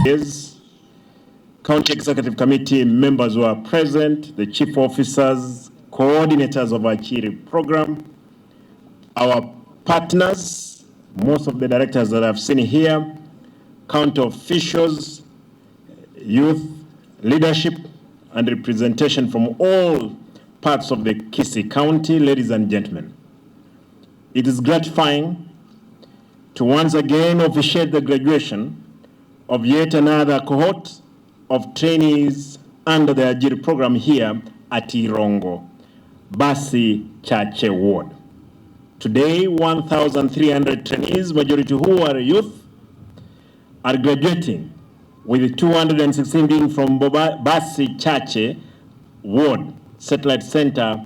Yes. County Executive Committee members who are present, the chief officers, coordinators of Ajiri program, our partners, most of the directors that I've seen here, county officials, youth leadership, and representation from all parts of the Kisii County, ladies and gentlemen. It is gratifying to once again officiate the graduation of yet another cohort of trainees under the Ajiri program here at Irongo, Basi Chache Ward. Today, 1,300 trainees, majority who are youth, are graduating, with 216 being from Basi Chache Ward Satellite Center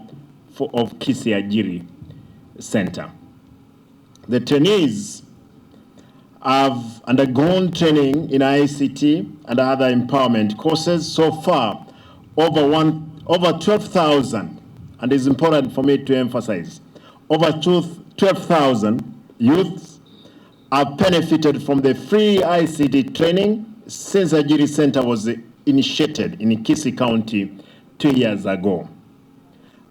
of Kisii Ajiri Center. The trainees have undergone training in ICT and other empowerment courses. So far, over 12,000, and it's important for me to emphasize, over 12,000 youths have benefited from the free ICT training since Ajiri Center was initiated in Kisii County 2 years ago.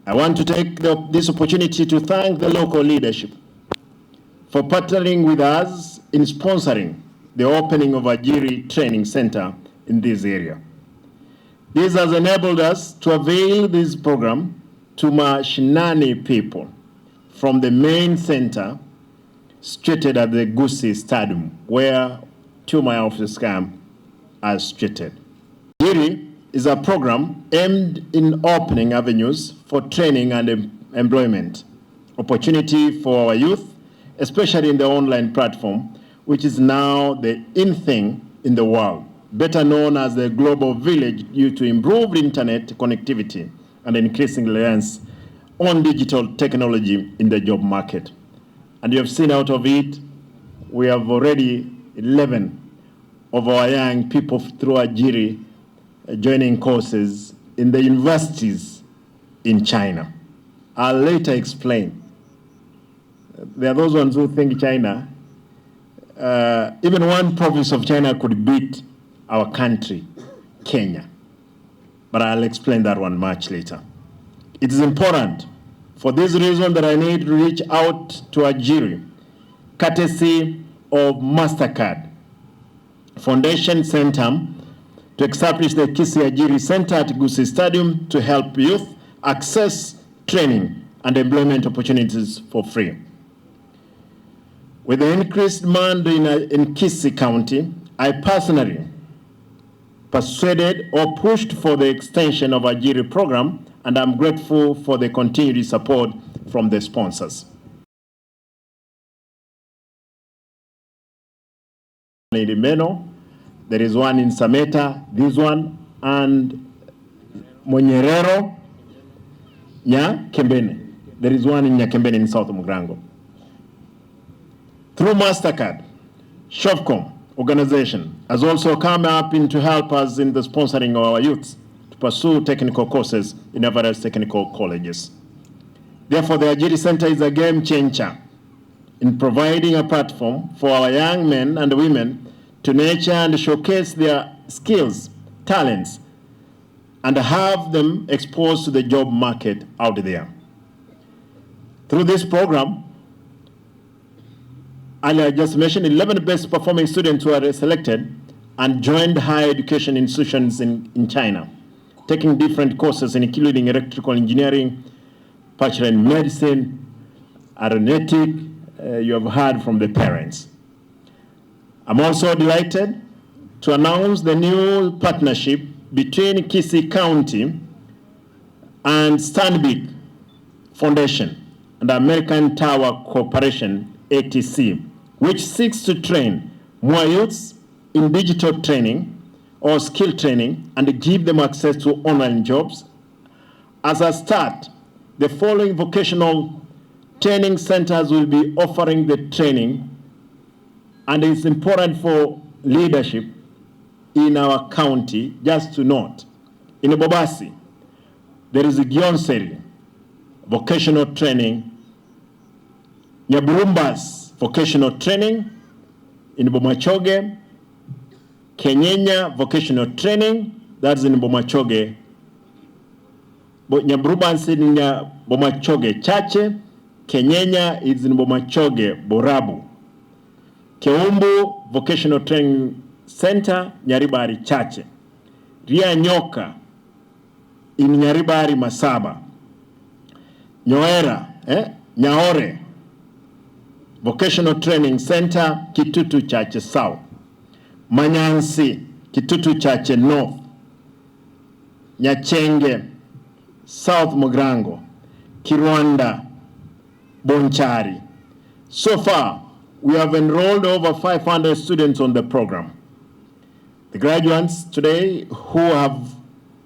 I want to take this opportunity to thank the local leadership for partnering with us in sponsoring the opening of Ajiri Training Center in this area. This has enabled us to avail this program to Mashinani people from the main center situated at the Gusii Stadium, where two of my officers come are situated. Ajiri is a program aimed in opening avenues for training and employment opportunity for our youth, especially in the online platform, which is now the in thing in the world, better known as the global village due to improved internet connectivity and increasing reliance on digital technology in the job market. And you have seen out of it, we have already 11 of our young people through Ajiri joining courses in the universities in China. I'll later explain. There are those ones who think China, even one province of China could beat our country, Kenya. But I'll explain that one much later. It is important for this reason that I need to reach out to Ajiri, courtesy of MasterCard Foundation Center, to establish the Kisii Ajiri Center at Gusii Stadium to help youth access training and employment opportunities for free. With the increased demand in Kisii County, I personally persuaded or pushed for the extension of Ajiri program, and I'm grateful for the continued support from the sponsors. In Limeno, there is one in Sameta, this one, and Monyerero, Nyakembene. There is one in Nyakembene in South Mugirango. Through MasterCard, Shofcom organization has also come up in to help us in the sponsoring of our youths to pursue technical courses in various technical colleges. Therefore, the Ajiri Center is a game changer in providing a platform for our young men and women to nurture and showcase their skills, talents, and have them exposed to the job market out there. Through this program, earlier I just mentioned 11 best performing students were selected and joined higher education institutions in China, taking different courses including electrical engineering, bachelor in medicine, aeronautic, you have heard from the parents. I'm also delighted to announce the new partnership between Kisii County and Stanbic Foundation and American Tower Corporation, ATC, which seeks to train more youths in digital training or skill training and give them access to online jobs. As a start, the following vocational training centers will be offering the training, and it's important for leadership in our county just to note. In Bobasi, there is a Gionseri vocational training, Nyaburumbas vocational training, in Bomachoge, Kenyenya Vocational Training, that's in Bomachoge, Nyaburubansi in Bomachoge Chache, Kenyenya is in Bomachoge Borabu, Keumbu Vocational Training Center, Nyaribari Chache, Rianyoka in Nyaribari Masaba, Nyoera, eh, Nyaore Vocational Training Center, Kitutu Chache South, Manyansi, Kitutu Chache North, Nyachenge, South Mugirango, Kirwanda, Bonchari. So far, we have enrolled over 500 students on the program. The graduates today who have,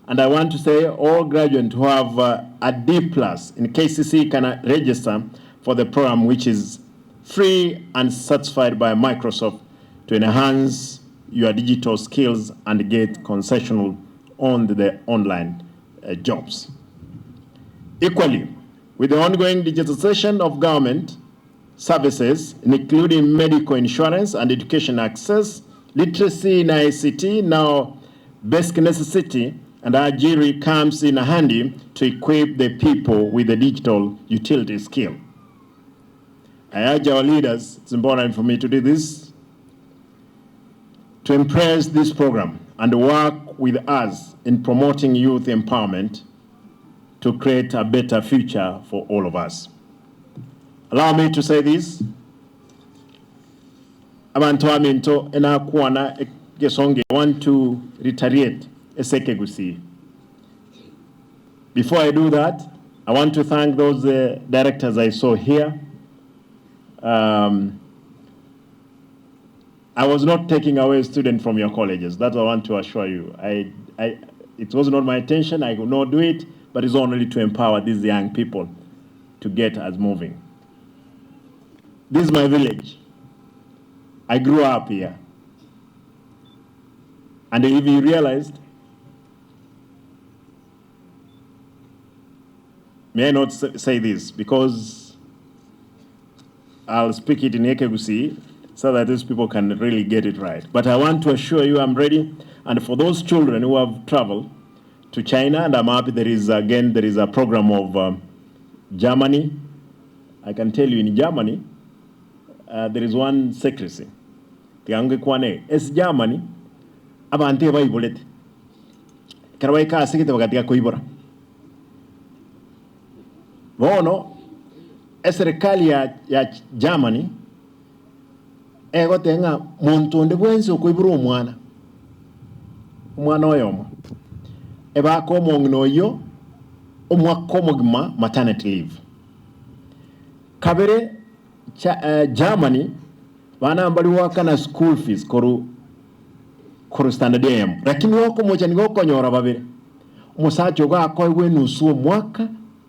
and I want to say all graduates who have a D plus in KCC can register for the program, which is free and certified by Microsoft to enhance your digital skills and get concessional on the online jobs. Equally, with the ongoing digitization of government services, including medical insurance and education access, literacy in ICT, now basic necessity, and Ajiri comes in handy to equip the people with the digital utility skill. I urge our leaders, it's important for me to do this, to embrace this program and work with us in promoting youth empowerment to create a better future for all of us. Allow me to say this, abanto baminto enakwana egesonge, I want to reiterate eseke gusii. Before I do that, I want to thank those directors I saw here. I was not taking away students from your colleges. That I want to assure you. It was not my intention. I could not do it, but it's only to empower these young people to get us moving. This is my village. I grew up here. And if you realized, may I not say this, because I'll speak it in Ekegusii so that these people can really get it right. But I want to assure you I'm ready. And for those children who have traveled to China, and I'm happy there is, again, there is a program of Germany. I can tell you in Germany, there is one secrecy. Tiga ngekwane, ase Germany, abanto ebaiborete. Ekero baika ase gete bagatiga koibora. Bono, eserikali ya, ya Germany, egoteba ng'a monto onde bwensi okoibora omwana, omwana oyomo, ebake omong'ina oyio omwaka omogima maternity leave. Kabere, cha, Germany, bana mbari goakana school fees koru koru standard eyemo, lakini okomocha nigo okonyora babere. Omosacha ogo akoegwa enusu omwaka,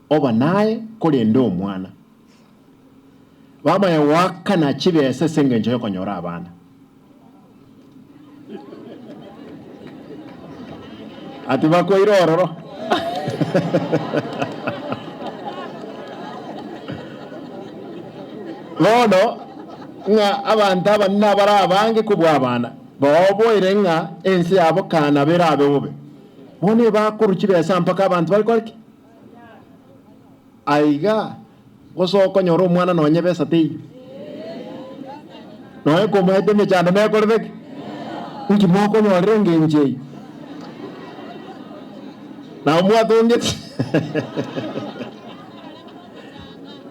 oba naye korende omwana. Bamanya goakana chibesa ase engencho yokonyora abana. Ati bakoira ororo. Bono ng'a abanto abanene abare abange kobua abana, baoboire ng'a ense yabo kana berabe bobe. Bono ebakorwa chibesa mpaka abanto bare kore ki? Aiga gose okonyora omwana nonye besa teiyo. Nonya komoete emechando nekorete ki? Inki mokonyorera engencho eyio? Nabo mwatongete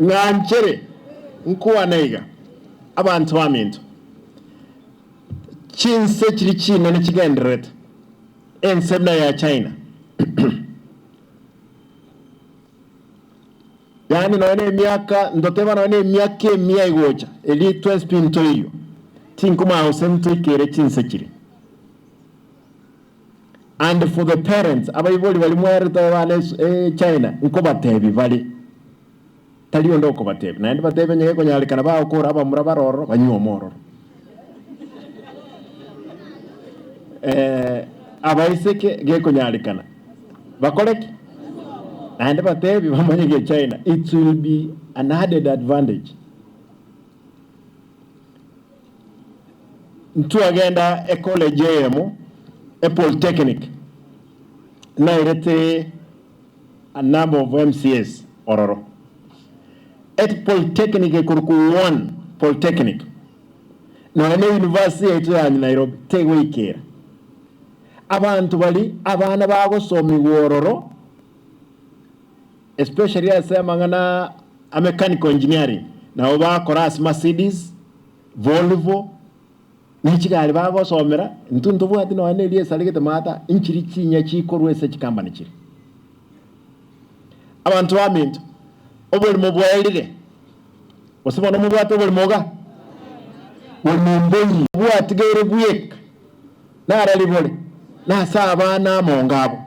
ng'anchere nkwane iga, abanto baminto, chinse chiria chinene chigendererete, ense buna ya China, Yaani nonya nemiaka, ntoteba nonya nemiaka emia egocha, erio twensi pi ntoiyo, tinkomanya gose ntoikere chinse chiria. And for the parents, abaibori baria mwarete abana e China, nkobatebi bare, tari onde okobatebia, naende batebe onye gekonyarekana bagokora abamura bare ororo, banyuome ororo. Abaiseke gekonyarekana bakore ki? Naende batebi bamanye Gechina, it will be an added advantage. Ntwagenda ecollege eyemo, epolytechnic, nairete a number of MCAs ororo. Epolytechnic ekorokwa One Polytechnic, nonya ne university yaito ya Nairobi tegoikera. Abanto baria abana bagosomigwa ororo especially ase amang'ana a mechanical engineering nabo bakora ase Mercedes, Volvo, ne chigari bagosomera, intwe ntobwati nonya ne eriesa rigete maata, inchiri chinya chikorwa ase chikambani chiria. Abanto baminto, oborimo bwaerire, gose bono mobwate oborimo iga? Borimo mboiyo bwatigaire bweka, narari bore nase abana amonga abo.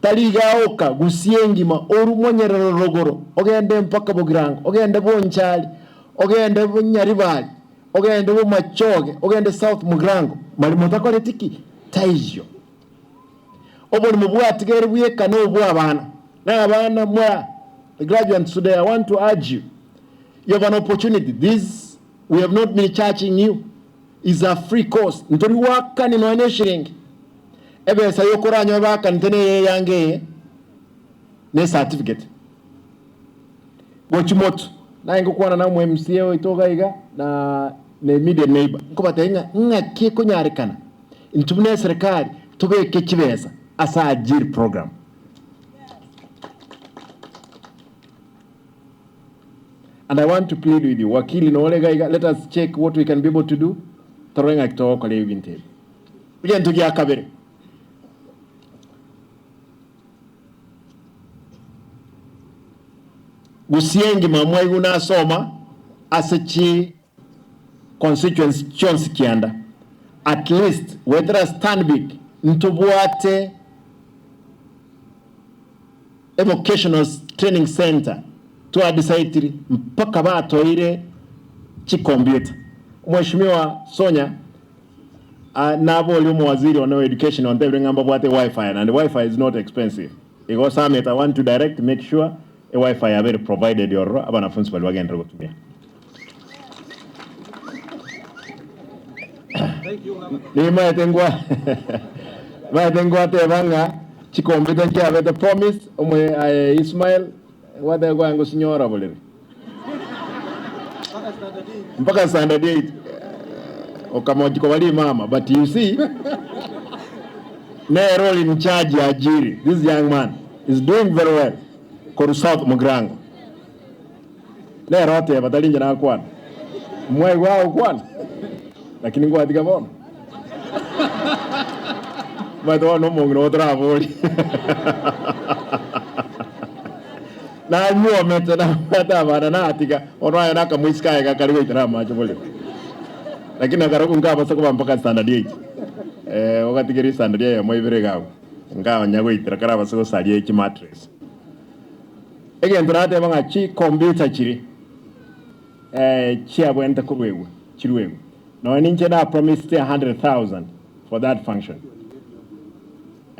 Tari iga oka, gusia engima, orue monyerero rogoro, ogende mpaka Bogirango, ogende Bonchari, ogende Nyaribari, ogende Bomachoge, ogende South Mugirango, marimo takoreti ki? Taiyo. Oborimo bwatigaire bweka nobw'abana. Na abana mwa the graduates today, I want to urge you, you have an opportunity, this we have not been charging you, is a free course, ntori goakani nonya ne eshiringi. Ebesa yokoranywa bakanete neye eyange eye ne certificate. Gochi motu naye ngokwana na omo MCA oito iga iga na na immediate neighbor nkobatebia ng'a ng'aki ekonyarekana intwe buna eserekari tobeke chibesa ase ajiri program. And I want to plead with you wakili nore iga iga let us check what we can be able to do torore ng'aki togokora ebinto ebi. Egento gia kabere, Gusii engima mwaigwe nasoma ase chi constituency chionsi kianda, at least goetera Stanbic ntobwate e vocational training centre twadecideire mpaka batoire chicomputer. Mweshimiwa Sonya Naboria omowaziri one o education ontebire ng'a mbabwate wifi naende wifi is not expensive igo Summit I want to direct make sure e wifi yabeire provided ororo abanafunsi baria bagenderere gotumia. Nimaete ngwa maete ngwateba ng'a chicomputer nchiabete promised omwe aye Ismael gwateba kwaye ngosinyora borere. Mpaka standard 8 okamochi koba rimama but you see nere ori in charge ya ajiri this young man is doing very well korwa south mugirango nere oteba tari inche nakwana mwaigwa agokwana lakini ngwatiga bono omanyete bono omong'ina ogo toraborie. Nanyuomete, nabwate abana, natiga, bono aye nakamoiseke aye gakare goitera amache borere. Lakini nakarokwo nkabasa koba mpaka standard eight, eh, ogatigeria estandard eyemo ibere iga abwo, nkaonya goitera karabase gosaria chimattress. Egento nateba ng'a chicomputer chiria chiabwenerete koruegwa, chiruegwe. Nonya ninche na promised a 100,000 for that function.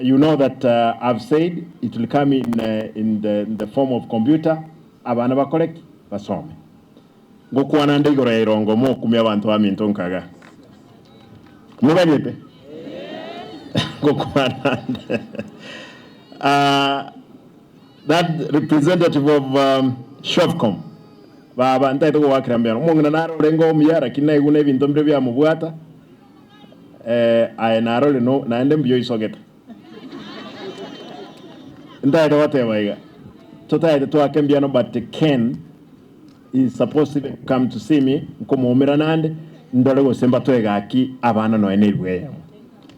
You know that I've said it will come in, in, the, in the form of computer, abana bakore ki? Basome. Ngokwana nde igoro ya irongo mokumia abanto baminto nkaga. Moganyete? Ngokwana nde. Uh, that representative of um, Shofcom baba ntaete gowakera mbuya omong'ina nare orenge omuya lakini naiguna ebinto mbire biamobwata Eh, aye narore no, naende mbuya oisogete. Ntaete goteba iga, totaete twake mbuya no but Ken is supposed even to come to see me, nkomoumera nande, ndore gose mbatoe gaki abana nonya ne erua eyemo.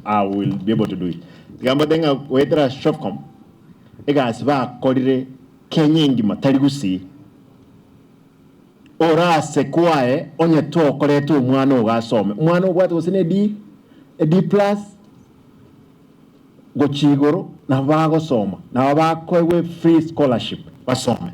I will be able to do it. Tiga mbatebie ng'a goetera Shofcom, egasi bakorire Kenya engima tari Gusii. Ore ase kwaye onye tokoreta omwana ogo asome. Omwana obwate gose ne D, e D plus gochia igoro nabo bagosoma, nabo bakoegwa e free scholarship basome.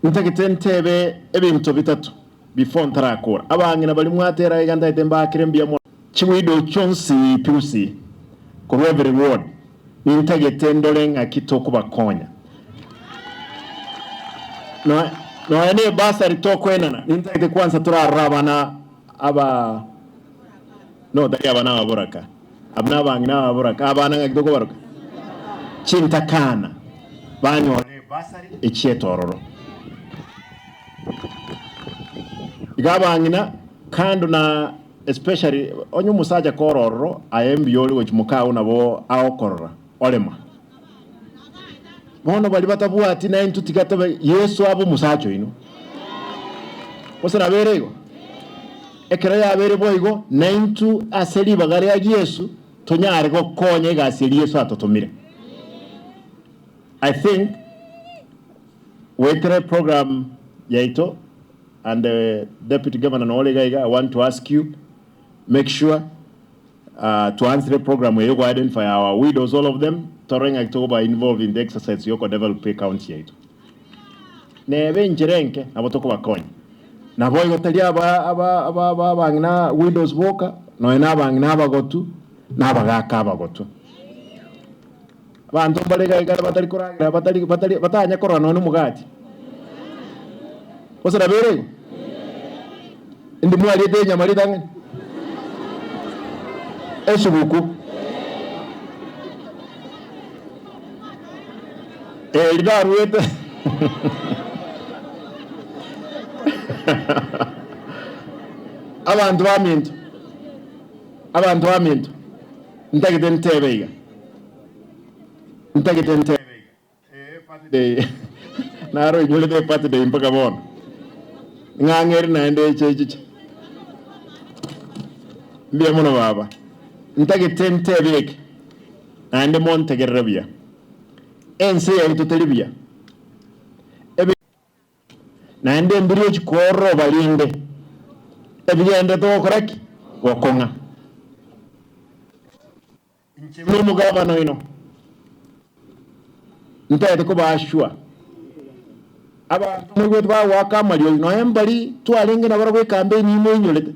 Ntagete ntebe ebinto bitato before ntarakora. Abang'ina baria mwatera iga ntagete mbakere mbuya mono. Chiwidow chionsi pi gusii korwa every ward Nintagete ndore ng'aki tokobakonya. Nonya ne bursary tokoenana, nintagete kwansa torarore abana aba no tari abana ababoraka, abwo nabang'ina ababoraka, abana ng'aki tokobaroka? Chintakana banyore ebursary echiete ororo. Iga abang'ina kando na especially onye omosacha kore ororo aye mbuya ore gochia mokao nabo agokorora orema. Bono baria batabwati naintwe tiga tobe Yeso abe omosacha oino. Gose nabo ere igo? Ekero yabeire boigo, naintwe ase ribaga ria Yeso tonyare gokonya egasi eria Yeso atotomire. I think goetera eprogram yaito and the deputy governor nore iga iga, I want to ask you make sure Twansire program eye go identify our widows all of them torore ng'aki tokoba involve in the exercise yoko develop ecounty yaito. Nebe enchera enke nabo tokobakonya. Naboigo tari aba aba aba aba abang'ina widows boka nonya na abang'ina abagotu na abagaka abagotu. Abanto mbare iga iga batari koragera batari batari batanya korora nonya na omogati. Gose nabo ere igo? Indi mwariete enyama ritang'ani? Esuguku. Eri naruete. Abanto baminto, abanto baminto, ntagete ntebe iga, ntagete ntebe iga. Ee birthday naro inyorete ebirthday mpaka bono ng'ang'ere naende eche echiche mbuya mono baba ntagete ntebe eke naende montegerere buya ense yaito teri buya ebe naende emburi echi kooroba rinde ebigenderete gokora ki? Gokong'a. Inche buna omogabana oino, ntagete kobaashua abanto moigwete bagoaka amariogi, nonya mbari twarenge nabarabwo ekampeni imoinyorete.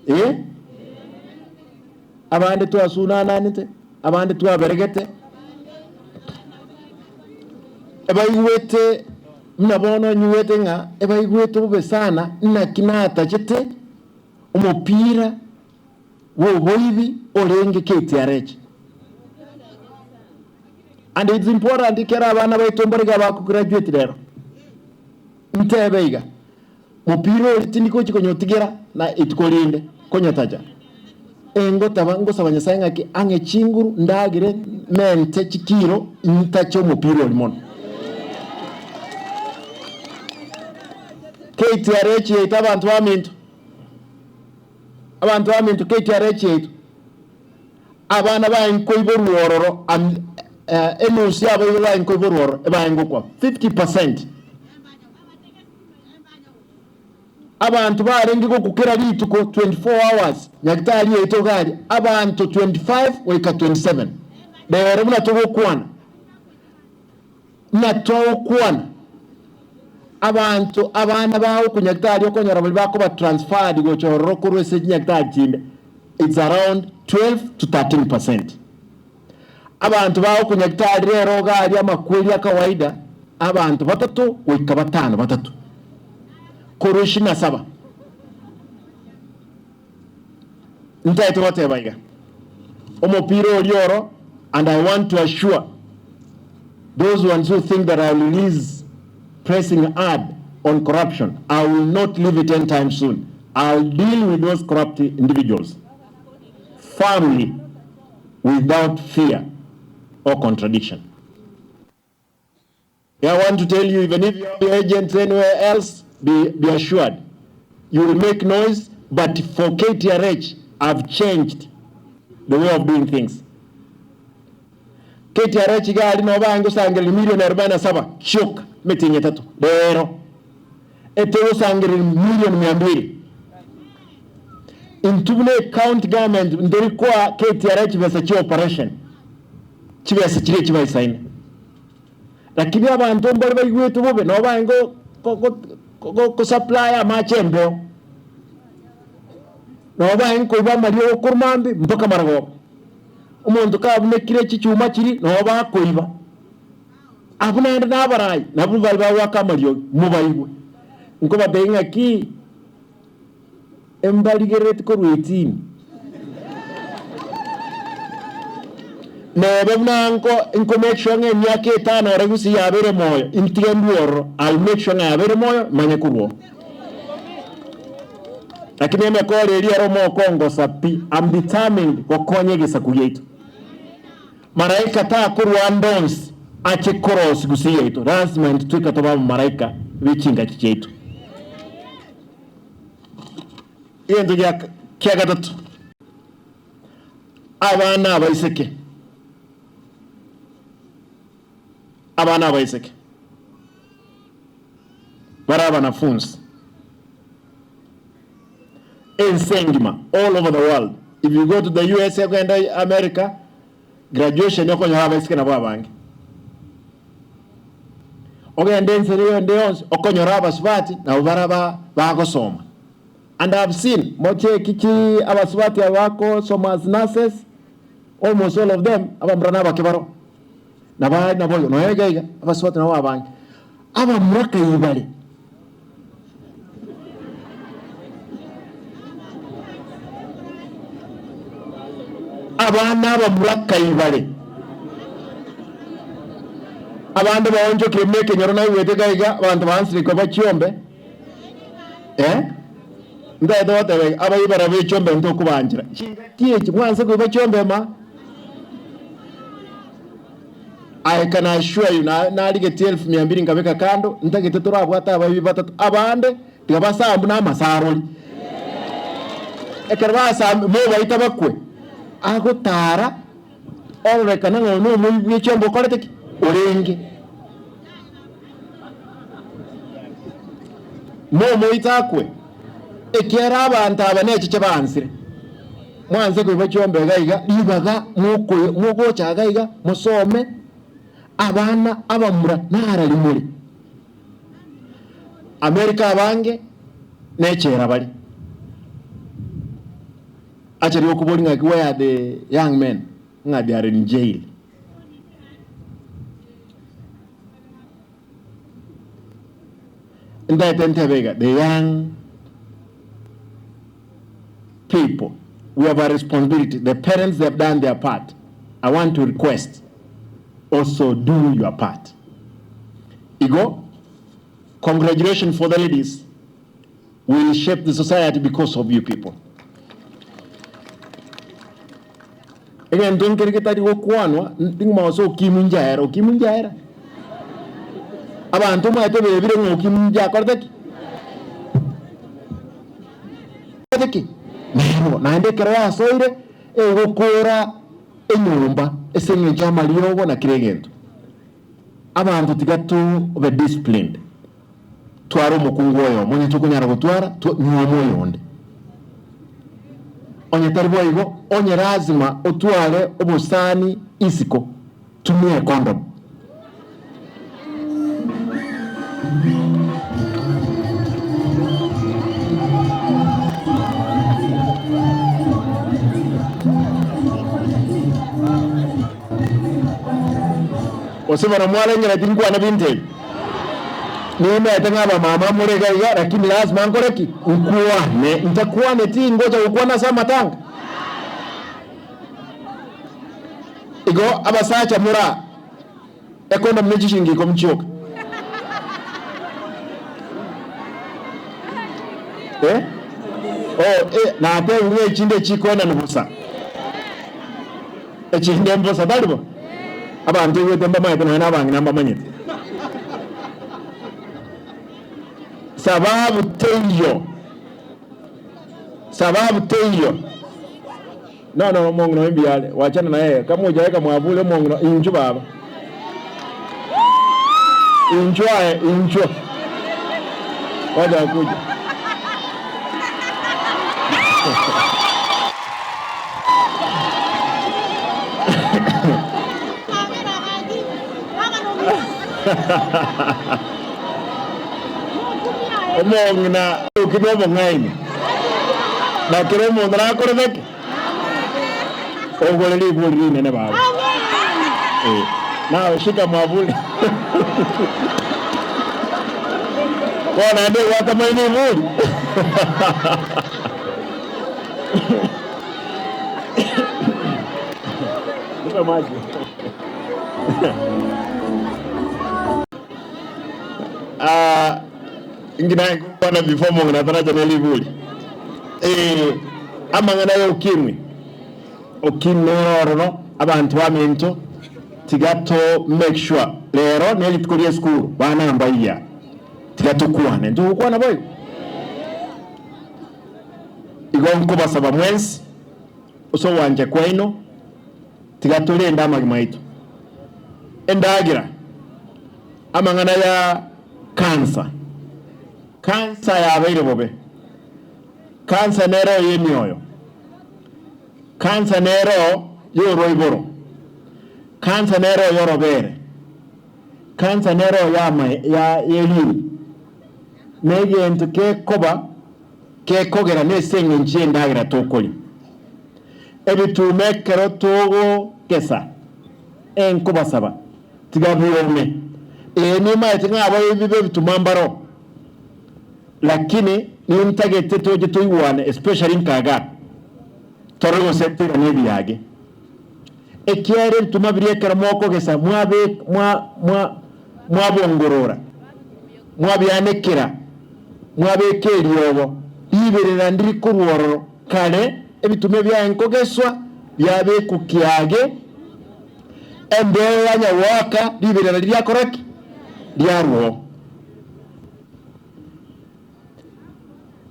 Eh, abande twasunananete, abande twaberegete, ebaigwete buna bono nyigwete ng'a ebaigwete bobe sana, naki natachete omopira. bw'oboibi orenge KTRH. And it's important ekero abana baito mbare iga bakograduate rero, ntebe iga, mopira oria tindi gochi konyotigera na ituko rinde konyotacha, engotaba ngosaba Nyasaye ng'aki ang'e chinguru ndagere mente chikiro ntache omopira oria mono. KTRH yaito abanto baminto. Abanto baminto kekiara echiaito, abana baye nkoiborwa ororo, enusu y'abaibori baye nkoiborwa ororo, ebaye ngokwa 50%. Abanto barenge gokwa kera rituko 24 hours, nyagetari yaito iga aria, abanto 25 goika 27. Rero buna togokwana, Buna togokwana, abanto abana bao konyagitari okonyora baria bakoba transferred gocha ororo korwa ase chinyagitari chinde it's around 12 to 13 percent. Abanto bao konyagitari rero iga aria amakweri a kawaida abanto batato goika batano batato korwa ishirini na saba. Ntagete goteba iga, omopira oria oro and I want to assure those ones who think that I will release pressing hard on corruption, I will not leave it anytime soon. I'll deal with those corrupt individuals firmly without fear or contradiction. I want to tell you even if you have your agents anywhere else be, be assured you will make noise but for KTRH I've changed the way of doing things. KTRH iga aria nabo baange gosangereria milioni arobaini na saba chioka emetienyi etato rero etogosangereria milioni mia mbili intwe buna ecounty government ntori koa KTRH chibesa chia operation chibesa chiria chibaisaine. Lakini abanto mbare baigwete bobe, nabo barenge go-supply amache embeo, nabo barenge koiba amariogo korwa mambia mpaka marogoba. Omonto kabunekire chichuma chiria, nabo bakoiba. Abwo naende nabarai, nabwo baria bagoaka amariogi, mobaigwe. Nkobatebia ng'aki embarigerereti korwa etini. Nebe buna nko nko make sure ng'a emiaka etano ore gusii yabeire moyo, intige ndue ororo, I'll make sure ng'a yabeire moyo, manye korwa oo. Lakini emekora eria ere omokongosa pi, I'm determined gokonya egesaku giaito. Maraika takorwa ande onsi ache korosia gusii yaito, lazima intwe tweka tobe abamaraika be chingachi chiaito. Egento gia kia gatato, abana abaiseke, abana abaiseke bare abanafunsi ense engima all over the world if you go to the USA ogende America graduation okonyora abaiseke nabo abange ogende ense ende yonsi okonyora abasubati nabo bara ba bagosoma and I have seen mocheki chi abasubati aba bakosoma as nurses almost all of them abamura na abake baro naba naboigo nonya iga iga abasubati nabo abange abamura kaibare. Abana abamura kaibare, abande baonchokire buna ekenyoro naigwete iga iga, abanto baansire koba chiombe, eh, ntagete goteba iga, abaibara be chiombe ntokobanchera. Chingaki echi mwanse koiba chiombe ma? I can assure you na narigetie elfu mia mbili nkabeka kando, ntagete torabwate abaibi batato, abande tiga basambu na amasarori. Ekero basambi mobaita bakwe, agotara ororekana ng'a oyo nomoibi bwe chiombe okorete ki? Orenge. Momoite akwe, ekiagera abanto aba necheche baansire. Mwanse koiba chiombe iga iga, ribaga mokoyo mogocha iga iga mosome abana abamura narari more. America abange nechela bare. Acha riria okoboria ng'aki where are the young men? Ng'a they are in jail. Ntaete ntebe iga, the young people, we have a responsibility, the parents they have done their part, I want to request also do your part. Igo, congratulations for the ladies, we will shape the society because of you people. Egento nkere getari gokwanwa, nting'uma gose ukimwi njaera, ukimwi njaera. Abanto omanyete bebire ng'a ukimwi njakorete ki? Korete ki? Nero, naende ekero yasoire, egokora enyomba ase eng'encho y'amariogo na kera egento. Abanto tiga tobe disciplined, tware omokungu oyomo, onye tokonyara gotwara, nyuoma oyonde. Onye tari boigo, onye lazima otware obosani isiko, tumia econdom. Gose bono mwarengereti nkwane binto ebi? Nimanyete ng'a abamama more iga iga, lakini lazima nkore ki? Nkwane. Ntakwaneti ngocha gokwana ase amatanga? Igo abasacha more aa, ekondomu ne chishilingi ikomi chioka. Eh? Oh, eh, natebigwe ng'a echinde echikoenanwa bosa. Echinde mbosa, tari bo? Abanto igwete mbamanyete nonya na abang'ina mbamanyete. Sababu teiyo, sababu teiyo. No no omong'ina oyo mbuya are, wachana na yeye, kama hujaweka mwavuli omong'ina inchuo baba. Inchuo aye, inchuo. Wacha akuja. Omong'ina oki nomong'aini, na kera omonto nakorete ki? Ogore rigori rinene baba. Eh. Nawe shika mwavuli. Bono naende egwata moino iburi. Nipe maji. Ah, inki naye ngokwana before omong'ina ataracha ne riburi? Eh, amang'ana ya ukimwi. Ukimwi nere ororo, abanto baminto, tiga to make sure rero ne rituko ria esukuru, bana mbaiya, tiga tokwane. Ntogokwana boigo? Igo nkobasaba mwensi, ase ogwancha kwaino, tiga torende amagima aito. Endagera, amang'ana ya cancer, cancer yabeire bobe, cancer nero ey'emioyo, cancer nero y'oroiboro, cancer nero y'orobere, cancer nero y'amae ya y'eriini, na egento gekoba gekogera nese eng'encho y'endagera tokoria. Ebituuma ekero togokesa, enkobasaba, tiga biome. Ee, nimaete ng'a abaibi b'ebituma mbaro, lakini nintagete toche toigwane, especially nkagaa, torore gose ntoirane ebiage. Ekiagera ebituma biria ekero mokogesa mwabe mwa mwa mwabongorora, mwabianekera, mwabeka eriogo, riberera ndiri korwa ororo. Kare ebituma ebiaye nkogeswa biabekwa kiage, embeo yanya goaka, riberera riakora ki? Riarwoo.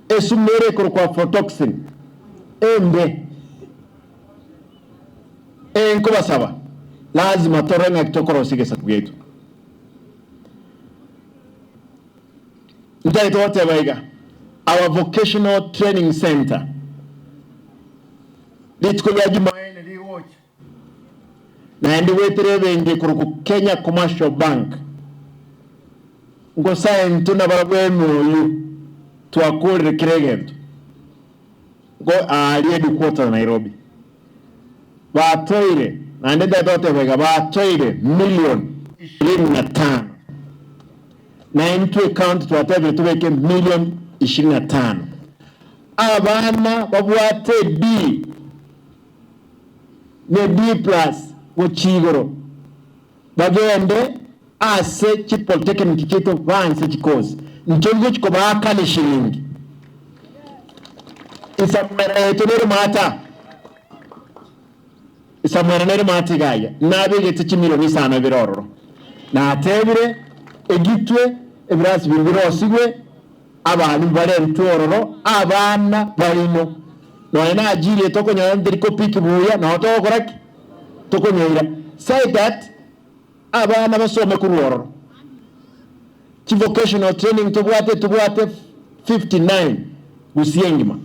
Esumu ere ekorokwa aflatoxin embe. Ee, nkobasaba, lazima torore ng'aki tokorosia egesaku giaito. Ntagete goteba iga, our vocational training centre, rituko ria Jumaene rigocha, naende goetera ebenki ekorokwa Kenya Commercial Bank, nkosae intwe nabarabwo MOU twakorire kera egento. Go aaria headquarters Nairobi batoire naende ntagete goteba iga batoire million 25 na intwe ecounty twatebire tobeke million 25 abana babwate D ne D plus gochia igoro bagende ase chipolytechnic chiaito baanse chikosi nchori gochi kobaakana eshiringi Esamwera yaito nere maata, Esamwera nere maata iga aye, nabegete chimilioni isano bire ororo. Natebire, Egitwe, ebirasi biria birosigwe, abalimu barentwe ororo, abana baino. Nonya na ajiri tokonyora nteri kopiki buya, nao togokora ki? Tokonyeira. Say that abana basome korwa ororo. Chi vocational training tobwate tobwate 59 gusii engima.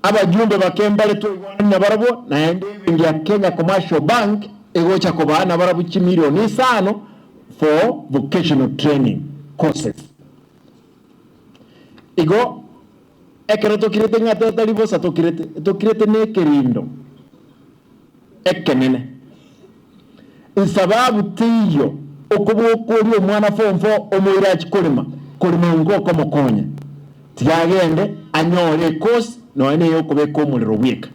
Abajumbe bake mbare twaigwanani nabarabwo naende ebenki ya Kenya Commercial Bank egocha kobaa nabarabwo chimilioni isano for vocational training courses. Igo ekero tokirete ng'a totari bosa tokirete, tokirete na ekerindo ekenene. Esababu teiyo okobokoria omwana form four omoire achie korema, korema inko okomokonya. Tiga agende anyore ecourse nonya neye okobeka omorero bweka.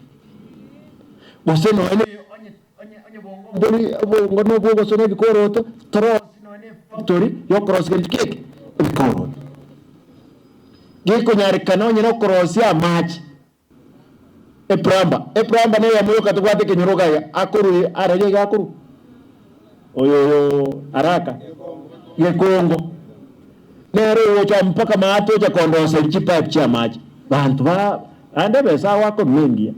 Gose nonya neye onye onye onye bongo mbori obongo nobwo ogosona ebikoroto, torosie nonya ne efactory yokorosia gento ki eke? Ebikoroto. Gekonyarekana onye nokorosia amache. Eplumber, eplumber neyemo yoka tobwate ekenyoro iga iga, akorwa araria iga akorwa oyo oyo araka gekongo, nere ogocha mpaka maate ocha kondoseria chipipe chia amache, banto ba naende ebesa agoaka nengiya,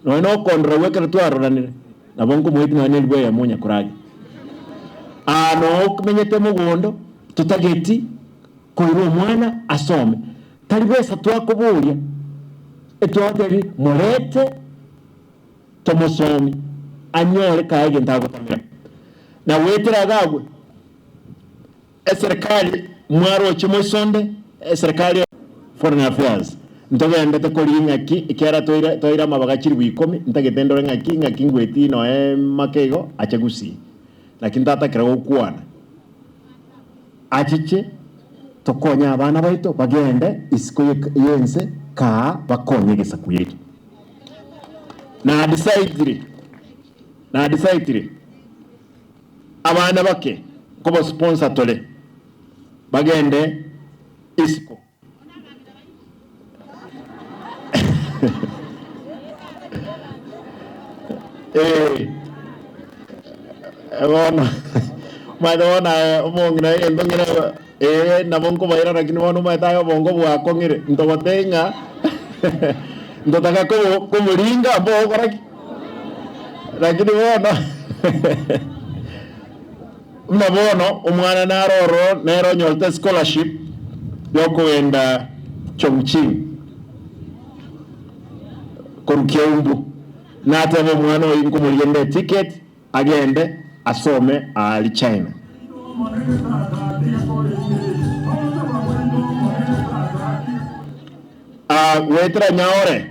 nonya na okondora gwa ekero twaroranire, nabo nkomoetia nonya na elifu eyemo onya koragera. Aa noo omenyete mogondo, totageti koira omwana asome. Tari besa twakoboria, etwatebia morete tomosomi anyore kae egento agotamera. Na goetera iga agwo, eserikali mwaroche moisonde, eserikali. Foreign Affairs, ntogendete korigia ng'aki ekiagera toire toire amabaga chilifu ikomi, ntagete ndore ng'aki ng'aki ngwetie noe make igo ache gusii. Naki ntatakera gokwana. Achiche tokonye abana baito bagende isiko y'ense kaa bakonye egesaku giaito. Nadisaidire, nadisaidire abana bake nkobasponsor tore bagende isiko. Eh, bono omanyete bono aye omong'ina egento ng'ina eh nabo nkobaira lakini bono omanyete aye obongo bwakong'ire ntogotebie ng'a ntotaka kobo komoringa mbogokora ki? Lakini bono Buna bono omwana nare ororo nere onyorete scholarship yokogenda Chongqing korwa Kiambu. Nateba omwana oyio nkomorigia nde ticket agende asome aari China. Aa goetera nyaore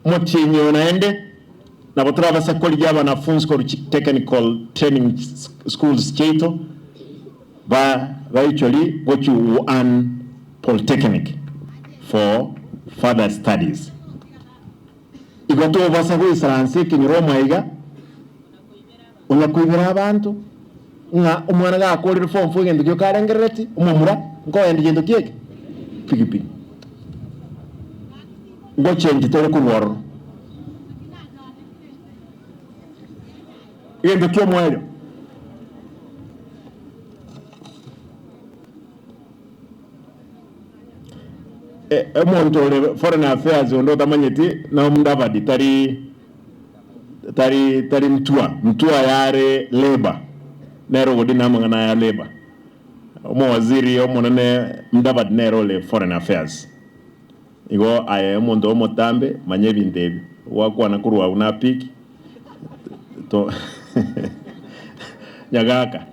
motienyi oyo naende. Nabo torabase korigia abanafunsi korwa chi technical training schools chiaito ba baichori gochia Wuhan Polytechnic for further studies. Igo tobasa goisaransa ekenyoro omaiga onya koibera abanto ng'a omwana gakorire form four egento kio karengerereti omomura nkoendi gento ki eke? Pikipiki. Ngochengi tore korwa ororo. Egento ki'omoerio. Omonto ore foreign affairs onde otamanyeti na Mudavadi tari tari tari Mtua. Mtua yare labour nere ogodina amang'ana aya labour. Omowaziri omonene Mudavadi nere ore foreign affairs. Igo aye omonto omotambe, manya ebinto ebi, gwakwana korwa agwo na pick to nyagaka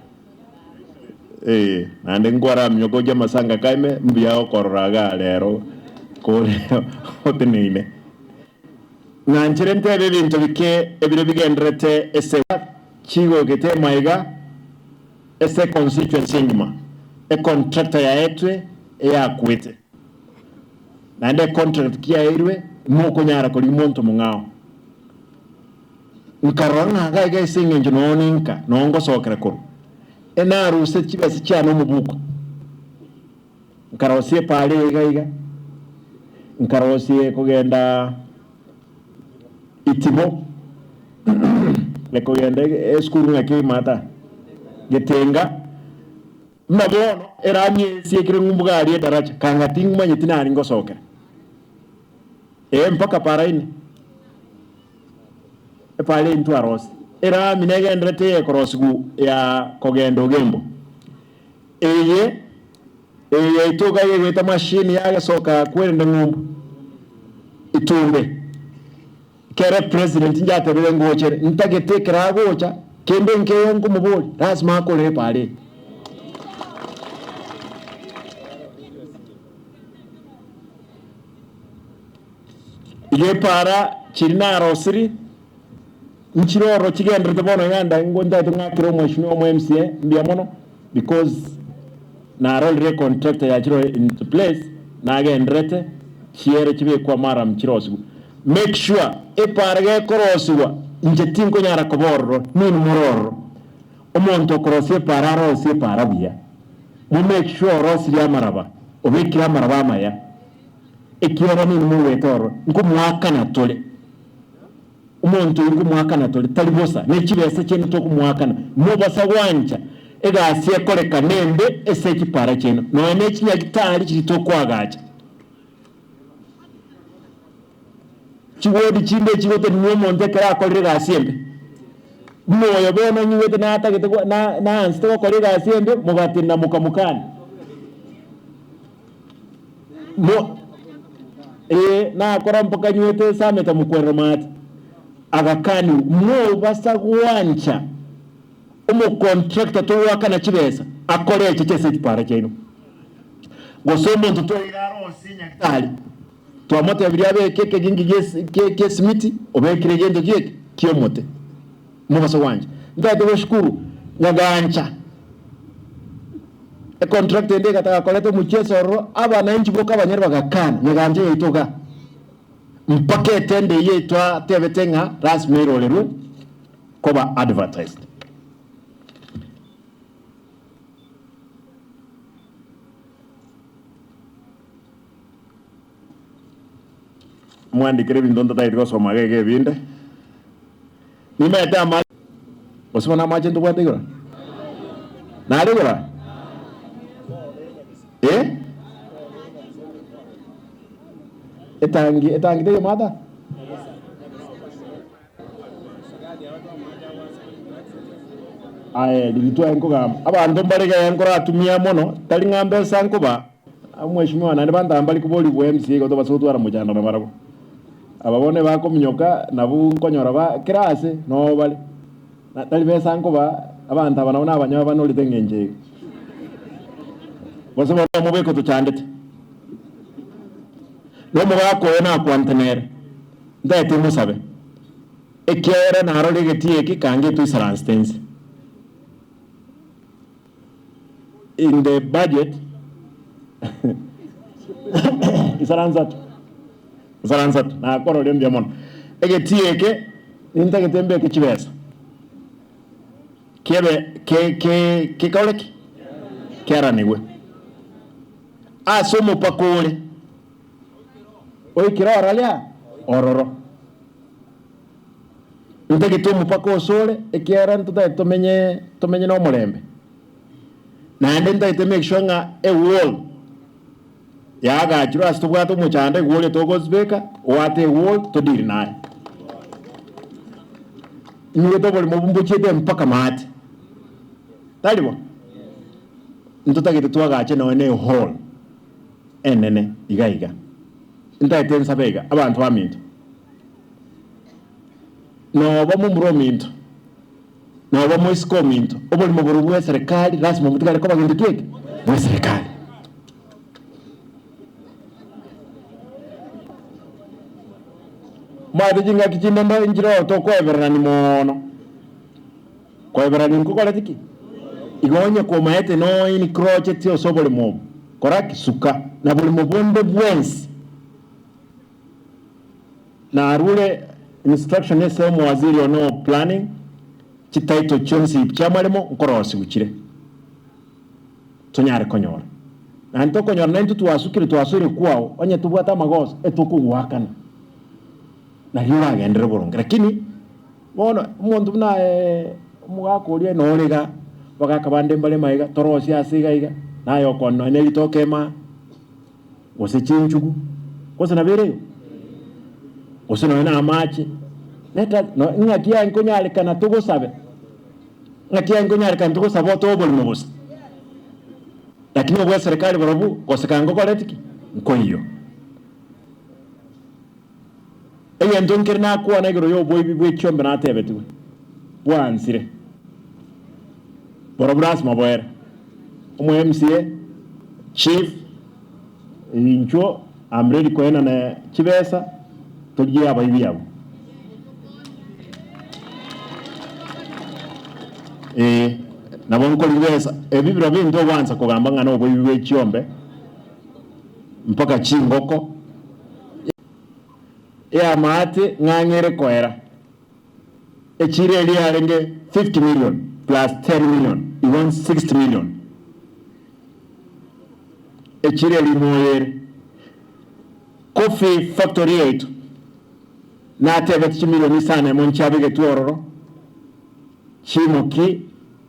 eh, naende nkwaramioka gochia amasanga kaime mbuya gokorora igaa rero kore oteneine. Ng'anchere ntebe ebinto bike ebire bigenderete ase chigokete emaiga ase econstituency engima, econtractor yaetwe eyakwete. Naende econtract kiaeirwe, mokonyara korigia monto mong'ao. Nkarora ng'a iga iga ase eng'encho noo ninka, noo ngosokera korwa. Enaruse chibesa chiane omobuko, nkarosia epaara eye iga iga, nkarosia ekogenda Itibo, ekogenda esukuru ng'aki Imata, Getenga. Buna bono erami esiekire ng'umbu gari edaracha, kanga ting'manyeti nari ngosokera. Ee, mpaka paraine, epara eye ntwarose. Erami negenderete eyekorosigwa ya kogenda Ogembo. Eye, eye yaito iga egoeta machine yagesoka kwerende ng'umbu, itumbe. Kere president inche atebire ngochere, ntagete ekero agocha, kende nkeiyo nkomoboria, lasima akore epara eye. Iga epara chiri narosiri, nchire ororo chigenderete bono iga nda ngo ntagete ng'akere omweshimiwa omo MCA mbuya mono because narorire econtractor yachire into place, nagenderete chiere chibekwe amaram chirosigwe. Make sure epaara gekorosigwa inche tinkonyara koba ororo, ninwe more ororo. Omonto okorosia epaara arosie epaara buya. Mo make sure orosirie amaraba, obekire amaraba amaya, ekiagera ninwe mogoeta ororo. Nkomoakana tore, omonto oyio nkomoakana tore, tari bosa, ne chibesa chiaino tokomoakana. Mobasa gwancha egasi ekorekana embe ase chipaara chiaino, nonya ne chinyagitari chiria tokoagacha. Chiwodi chinde chigotenenia omonto ekero akorire egasi embe. Buna oyo bono onyigwete natagete go na naansete gokora egasi embe, mogatenena mokamokania. Mo ee nakora mpaka nywete esameta mokwerera maate, agakaniwa. Mobasa gwancha omocontractor togoakana chibesa akore echeche ase chipara chiaino. Gose omonto toire arosie nyagitari. Twamotebirie abeke ekegingi gi'esimiti, obekire egento gi'eki ki'omote. Mobaso gwancha. Ntagete goshukuru. Nyagancha, Econtract ende egataka koreta omochieso ororo, abananchi boka abanyene bagakana, Nyagancha yaito iga. Mpaka etender eyio twatebete ng'a lasima erorerwe koba advertised. Mwandikere ebinto ntatageti gosoma iga iga ebinde. Nimaete amache, gose bono amache ntobwate igoro? Nare igoro aya? Eh? Etangi, etangi teiyo mata? Aye riria twaye nkogamba, abanto mbare iga nkoratumia mono, tari ng'a mbesa nkoba, omweshimiwa naende banto aba mbari koborigwa MCA igo tobase gotwara mochando nabarabwo. Aba bono ebakominyoka nabwo nkonyora ba kera ase noo bare, na tari besa nkoba, abanto aba nabo nabanyoe banorete eng'encho eye. Gose bono omobeko tochandete, na omogaka oyo nakwante nere. Ntaete mosabe, ekiagera narore egetii eke kange toisaransete inse. In the budget isaransa tu, isaransa tu, nakororia mbuya mono. Egetii eke nintagete mbeke chibesa, kebe ke ke kekore ki? Kearanigwe ase omopaka ore. Oikire oraria ororo. Ntagete omopaka osore, ekiagera ntotagete tomenye tomenye nomorembe. Naende ntagete make sure ng'a ewall yaagachirwe ase tobwate omochando ewall etogosibeka, oate ewall todeal naye. Inyigwete oboremo obwo mbochiete mpaka maate. Tari bo? Ntotagete twagache nonya na ehall. enene iga iga. Ntaete nsabe iga, abanto baminto, noba momura ominto, noba moiseke ominto, oborimo borobwo bw'eserekari lasima motigare koba gento ki eke? Bw'eserekari. Omanyete chingaki chinde ndo nchire oo tokoebererani moono. Koeberania nkokoreti ki? Igo onye komaete noencroacheti ase oboremo obo, kora ki? Suka na boremo bonde bwensi. Narure instruction ase omowaziri one o planning, chititle chionsi chiamaremo nkorosigwa chire, tonyare konyora. Naende tokonyora naintwe twasukire twasoire kwao, onye tobwate amagoso, etokogoakana. Nario oragenderere boronge. Lakini Bono omonto buna aye omogaka oria nore iga, abagaka bande mbare maiga, torosie ase iga iga, naye okoonia nonya ne ritoke emaa, gose chinchugu, gose nabo ere igo? Gose nonya na amache, let us no ng'aki yaye nkonyarekana togosabe, ng'aki yaye nkonyarekana togosabe otoe oborimo bosa. Lakini obwa eserekari borobwo, gose kanga ngokoreti ki? Nkoiyo. Egento nkere nakwana igoro y'oboibi bwe chiombe natebetigwe, bwansire. Borobwo lasima boere. Omo MCA, chief, inchuo I'm ready koenana chibesa torigie abaibi abwo. Ee, nabo nkorigia besa, ebi birobio intwe ogwansa kogamba ng'a noboibi bwe chiombe mpaka chingoko. Eamate ng'ang'e ere koera. Echiro eria yarenge 50 million plus 10 million igo 60 million. Echiro eria moyo ere. Coffee factory yaito natebeti chimilioni isano emo nchiabegetwe ororo chimoki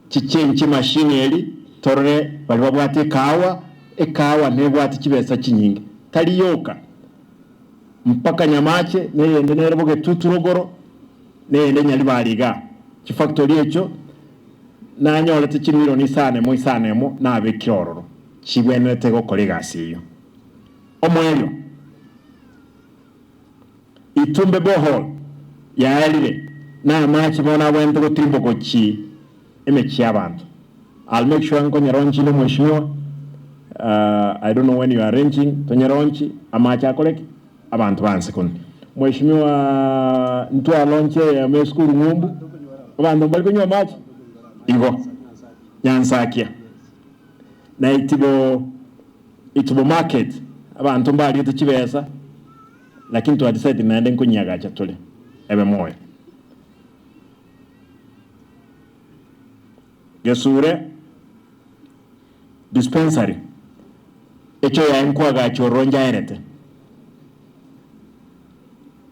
chichange chimashini eri torore baria babwate ekahawa, ekahawa nebwate chibesa chinyinge tari yoka. Mpaka Nyamache, na eyende nere Bogetutu rogoro, na eyende Nyaribari igaa. Chifactory echio nanyorete chimilioni isano emo isano emo nabekire ororo, chibwenerete gokora egasi eyio. Omoerio, Itumbe borehole yaerire, na amache bono abwenerete gotirimboka gochia emechie y'abanto. I'll make sure nkonyeronchi na omweshimiwa, I don't know when you are arranging, tonyeronchi amache akore ki? Abanto banse konu. Mweshimiwa ntwalonche eyemo esukuru ng'umbu, abanto mbari konywa amache? Igo. Nyansakia na Itibo Itibo market abanto mbariete chibesa lakini twa decide naende nkonyiagacha tore ebe moyo. Gesure dispensary echo yaye nkoagacha ororo njaerete.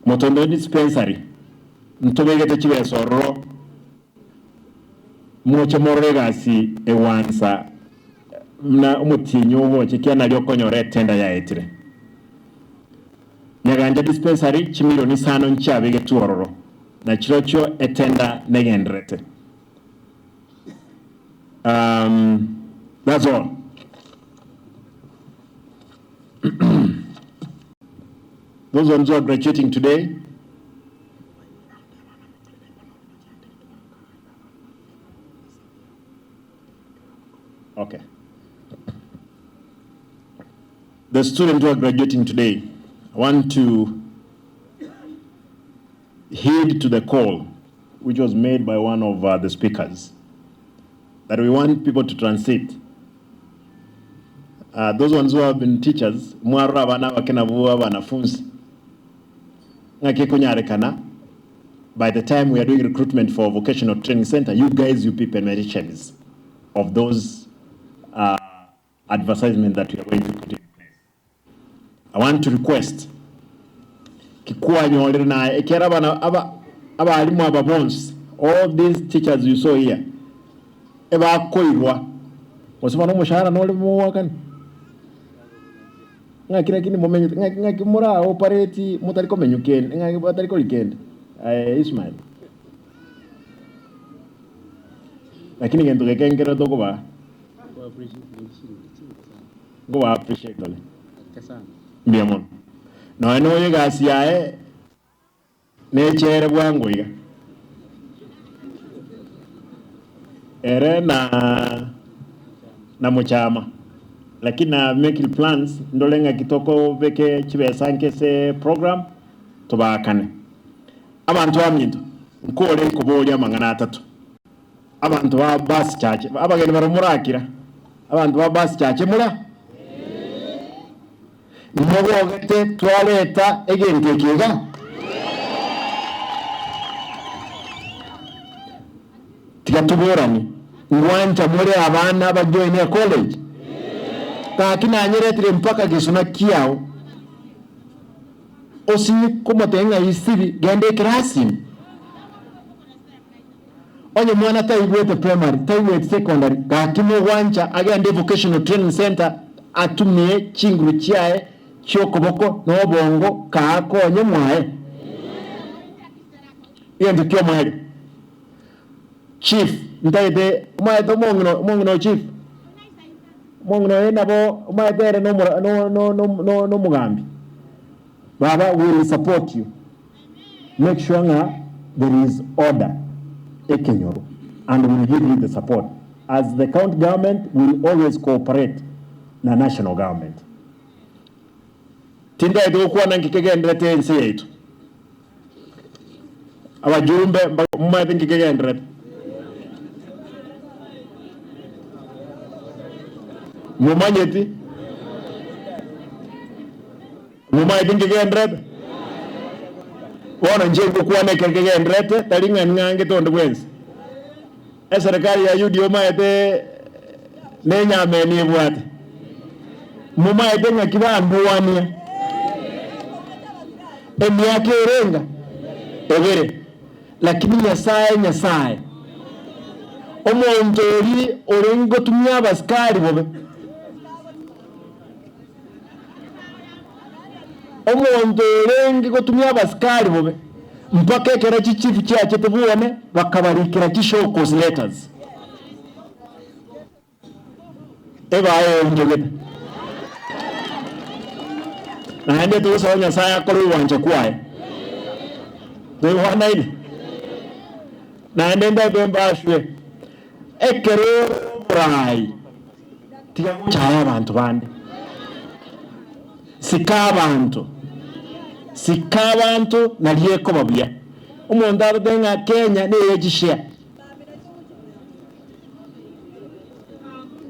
Motondo dispensary ntobegete chibesa ororo moche morore egasi egwansa buna omotienyi ogocha ekiagera nario okonyora etenda yaetire. Nyaganja dispensary chimilioni isano nchiabegetwe ororo na chirochio etenda negendererete. That's all. Those ones who are graduating today, Okay. The students who are graduating today, I want to heed to the call which was made by one of uh, the speakers that we want people to transit. Uh, those ones who have been teachers, mwarora abana abake nabwo abanafunzi ng'aki ekonyarekana by the time we are doing recruitment for vocational training center you guys you be beneficiaries of those uh, advertisement that we are going to put in place. I want to request ki kwanyorire naye ekiagera abana aba abalimu aba bonsi all these teachers you saw here ebakoirwa gose bono omoshahara nore mogoakana ng'aki lakini momenyete ng'aki ng'aki mora operate motari komenywa kende ng'aki batari koria kende aye Ismael lakini gento geke nkere tokobaa. Nkoba appreciate ore. Mbuya mono. Nonya noyo egasi yaye nechere bwango iga. Ere na na mochama. Lakini na making plans ndore ng'aki tokobeke chibesa nke ase program tobaakane. Abanto baminto nkore nkoboria amang'ana atato. Abanto ba Basi Church, abageni baria morakira, abanto ba Basi Church mora? Mogogete twareta egento eke iga? Tiga toboranie, ngwancha more abana bajoine ecollege? Gaki nanyeretire mpaka gesona kiao, osinye komotebia ng'a isibi genda ekerasi ime. Onye mwana taigwete primary, taigweti secondary, gaki mogwancha agende vocational training centre atumie chinguru chiaye chiokoboko na obongo kaakonye mwaye. Egento kiomoerio, chief ntagete omanyete omong'ina omong'ina o chief, omong'ina oye nabo omanyete ere nomora no no no nomogambi, baba we will support you. Make sure ng'a there is order ekenyoro and we will give you the support as the county government will always cooperate na national government. Tintagete gokwana nki kegenderete ense yaito, abajumbe momanyete nki kegenderete? Momanyeti? Momaete nkegenderete? Bono inche ngokwana ekero kegenderete, tari ng'a ning'angete onde bwensi. Eserekari ya UDA omaete nenyameni ebwate. Momaete ng'aki bandwania emiaka erenga ebere, lakini Nyasae Nyasae, omonto oria orenge gotumia abasikari bobe. Omonto orenge gotumia abasikari bobe, mpaka ekero chichifu chiachete bwone bakabarikera chi show cause letters. Ebae eonchogete. Naende togosaba Nyasaye akore ogwancha kwaye. Toigwanaine? Naende ndebe mbaswe, ekero ore omoraai. Tiga gochaya abanto bande. Sika abanto. Sika abanto nario ekoba buya. Omonto agoteba ng'a Kenya neye chishare.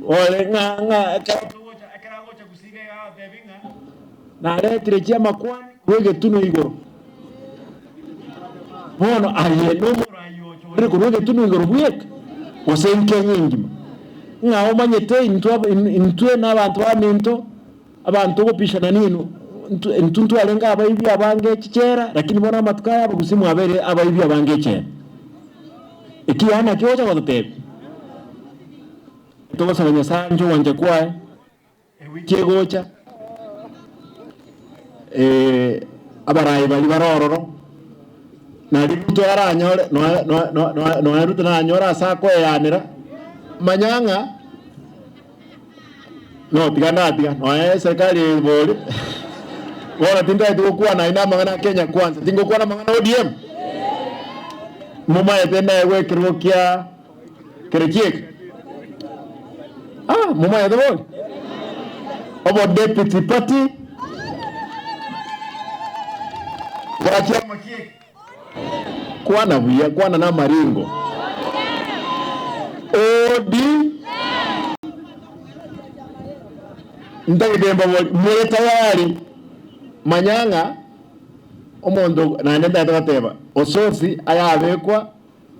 Ore ng'a ng'a ekero togocha ekero agocha gusii iga iga agotebi ng'a naretire chiamakwani korwa egetunwa igoro. Bono aye nomorai ochorire korwa egetunwa igoro bweka, gose Kenya engima? Ng'a omanyete intwe intwe nabanto baminto, abanto ogopishana ninwe, intwe intwe ntwarenge abaibi abange chichera, lakini bono amatuko aya abagusii mwabeire abaibi abange echela. Eki yaani naki ogocha gototebia? Togosaba Nyasae anche ogwancha kwaye, ewiki egocha, abarai baria bare ororo, nario Ruto aranyore noe noe noe noe Ruto nanyore ase akoeanera, manya ng'a no tiga ndatiga, noe eserikari eye bori, bono tintageti gokwana aye na amang'ana a Kenya Kwanza, tingokwana amang'ana a ODM? Momaete naegwe ekerogo kia kere kieke? Ah, momaete bori? Obo deputy party bwa kiama kieke? Kwana buya, kwana namaringo. OD Ntagete mbabori, more tayari? Manya ng'a omonto naende ntagete goteba, Ososi ayabekwa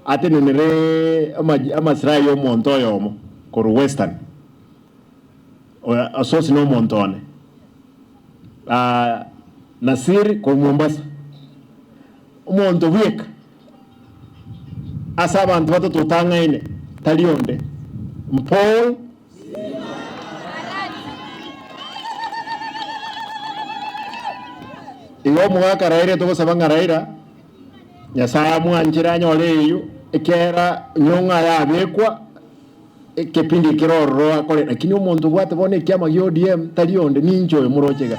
atenenere amasilahi y'omonto oyomo korwa Western. Ososi nomonto one. Nasir korwa Mombasa. Omonto bweka ase abanto batato otang'aine tari onde. Paul. Igo omogaka Raila togosaba ng'a Raila Nyasae amwanchere anyore eyio ekiagera nyong'o aye abekwa ekepindi ekere ororo akore lakini omonto obwate bono ekiama gia ODM tari onde ninche oyo moroche iga.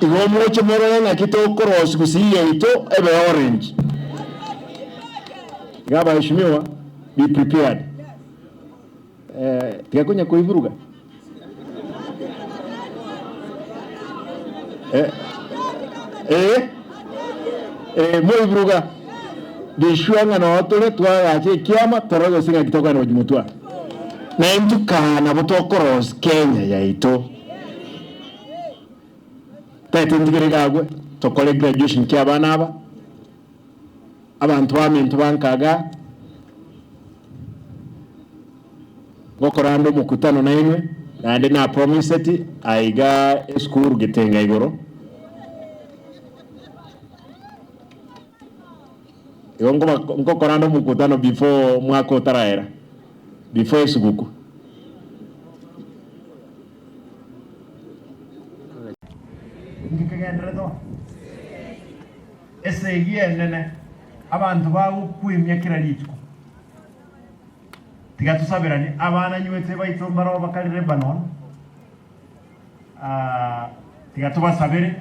Igo moche morore ng'aki tokorosia gusii yaito ebe orange. Iga abaheshimiwa be prepared. Tiga konya koiburuga. Eh, eh, moiburuga. Be sure ng'a noo tore twagacha ekiama torore gose ng'aki tokogenda gochia motwe aa. Na intwe kaa nabo tokorosia Kenya yaito. Tagete ntigere iga agwo tokore graduation kia abana aba, abanto baminto bankaga. Ngokora ande omokutano nainwe, naende napromiseti aiga esukuru getenga igoro. Igo nkoba ngokora ande omokutano before omwaka otaraera, before esuguku. Inki kegendererete oo? Esegi enene, abanto bagokwemia kera rituko. Tiga tosaberanie abana nywete baito mbarabwo bakare Lebanon, tiga tobasabere.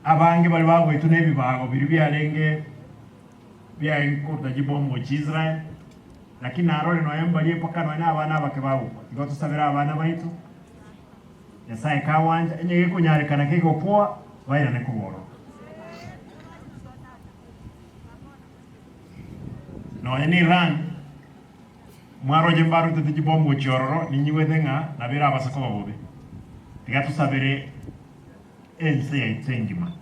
Abange baria bagoetwa nebibago biria biarenge biarenge koruta chibomu gochia Israel, lakini narore nonya mbaria mpaka nonya na abana abake bagokwa. Tiga tosabere abana baito, Nyasaye kagwancha, onye gekonyarekana kegopoa, bairane kobororo. Nonya ne Iran, mwaroche mbarutete chibomu gochia ororo, ninyigwete ng'a nabo erabase koba bobe. Tiga tosabere ense yaito engima.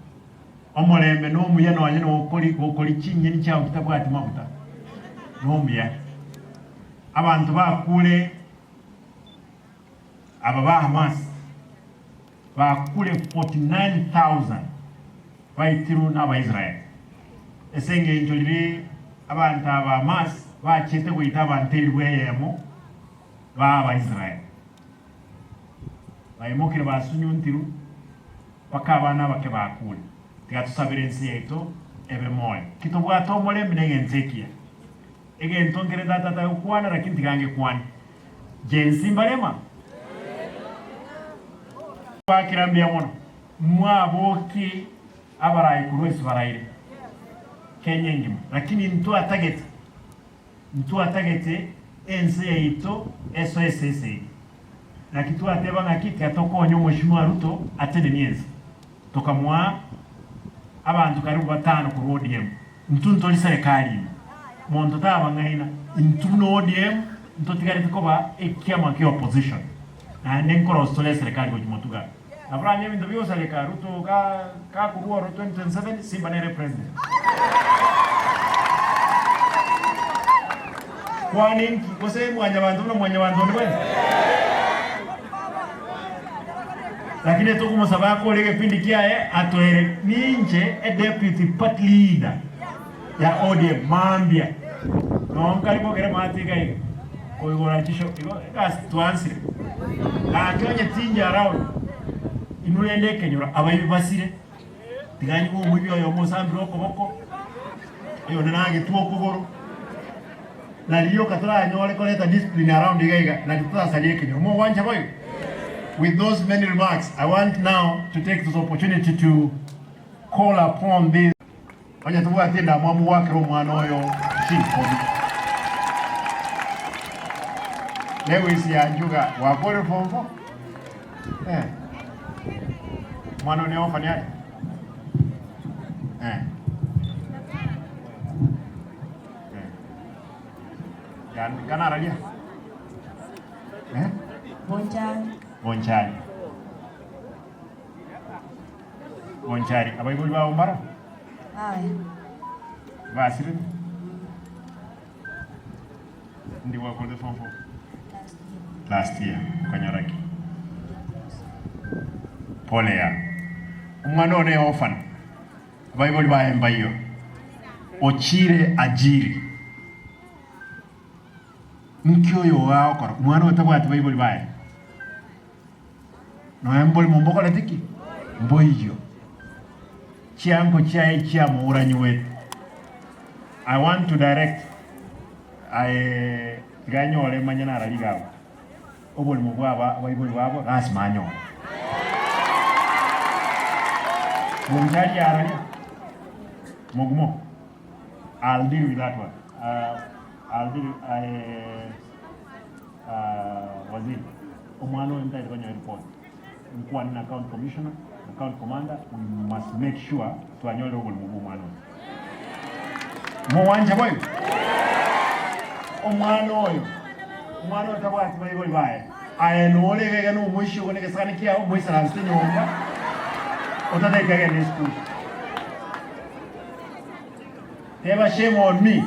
Omorembe nomuya nonya nokori gokori chinyeni chiao chitabwati maguta, nomuya. Abanto bakure aba ba Hamas bakure 49,000 baitirwe n'Abaisraeli, ase engencho riria abanto aba Hamas bachete goita abanto elifu eyemo ba Abaisraeli. Baimokire basunyuntirwe mpaka abana abake bakure. Tiga tosabere ense yaito ebe moyo. Ki tobwate omorembe na egento ekiya. Egento nkere tata tagokwana lakini tiga ngekwane. Jensi mbarema? Bakira mbuya mono. Mwabokie abarai korwa ase baraire Kenya engima lakini ntwatagete ntwatagete ense yaito esoe ase esegi naki twateba ng'aki tiga tokonye omweshimiwa Ruto atenenie ense tokamoa abanto karibu batano korwa ODM ntwe ntori serikali ime. Monto tabang'aina, intwe buna ODM ntotigarete koba ekiama kia opposition naende nkorosia tore eserekari gochia motuga. Naboranye ebinto biosareka Ruto ga gakorwa oro 2027 Simba nere president. Kwane inki gose mwanyabanto buna mwanyabanto onde bwensi? Lakini etokomosaba akore egepindi kiaye atoere ninche e deputy party leader ya ODM mambia noo nkare kogera maate iga iga koigora chisho igo egasi twansire gaki onye tinche around inwe rende ekenyoro abaibi basire tiga nyigwe omoibi oyomo osambire okoboko oyonde nagetwe okogoro nari rioka toranyore koreta discipline around iga iga nari torasarie ekenyoro mogwancha boigo? With those many remarks I want now to take this opportunity to call upon this. Onye tobwati endamwamu goakera omwana oyo chinkobi. Lewis Yanjuga gwakorire form four? Eh. Omwana one orphan are? Eh. Eh. Yan kanararia? Eh? Bonchari. Bonchari. Bonchari, abaibori bao mbaro? Aye. Basirete? Ndi gwakorete form four? Last year. Last year, okanyora ki? Pole ya. Omwana one orphan, abaibori baye mbaiyo, ochire ajiri. Nki oyo ogakora? Omwana oyo tabwati baibori baye? Nonya mborimo mbokorete ki? Mboiyo. Chiango chiaye chiamouranyuete. I want to direct aye tiga nyore manye nara rigago. Oborimo bwa aba abaibori babo lasima anyore. Bonchari araria. Mogumo. I'll deal with that one. I'll deal aye Waziri, omwana oyo ntari konyora report. Nkwane na county commissioner na county commander, we must make sure twanyorire oborimo bwa omwana oyo. Mogwancha boigo? Omwana oyo, omwana oyo tabwati baibori baye. Aye nore iga iga nomoisia ogo negesagane kiao, moisaransete nyomba, otatagete agende esukuru. Teba shame on me.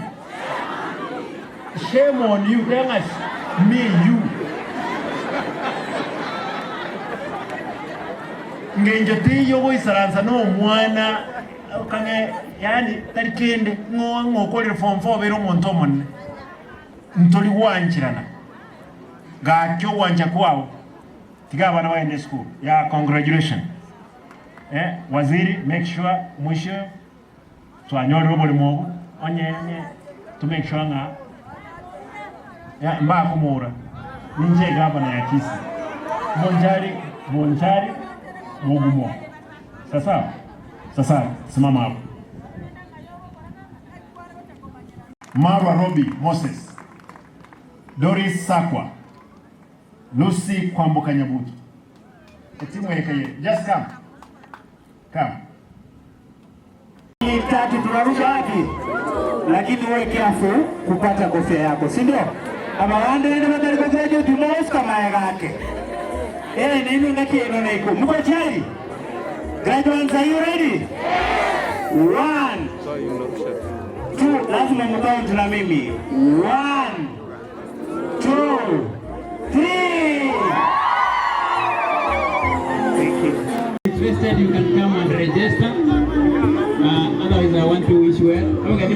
Shame on you. Teba ng'a me you. Ngencho teiyo goisaransa na omwana okang'e yaani tari kende ng'o ng'o okorire form four obeire omonto omonene. Ntori gwancherana. Gaki ogwancha kwao tiga abana bagende esukuru. Yeah congratulation. Eh waziri make sure mwisho Twanyorire oborimo obo, onye onye to make sure ng'a ya mbakomoura, ninche egavana ya Kisii. Bonchari, Bonchari Mugumo. Sasa, sasa simama hapo. Marwa Robi Moses, Doris Sakwa, Lucy Kwamboka Nyabuto. Etimu eye ekaye. Just come. Come. Tatu tunaruka wapi? Lakini uwe careful kupata kofia yako, si ndio? Abawande nende batari graduate mosika maya gake. Eh, nini ngaki eno neko. Mko tayari? Graduates are you ready? One. Two, lazima mcount na mimi. One, two, three. Thank you. Interested, you can come and register. Otherwise, I want to wish well. Okay,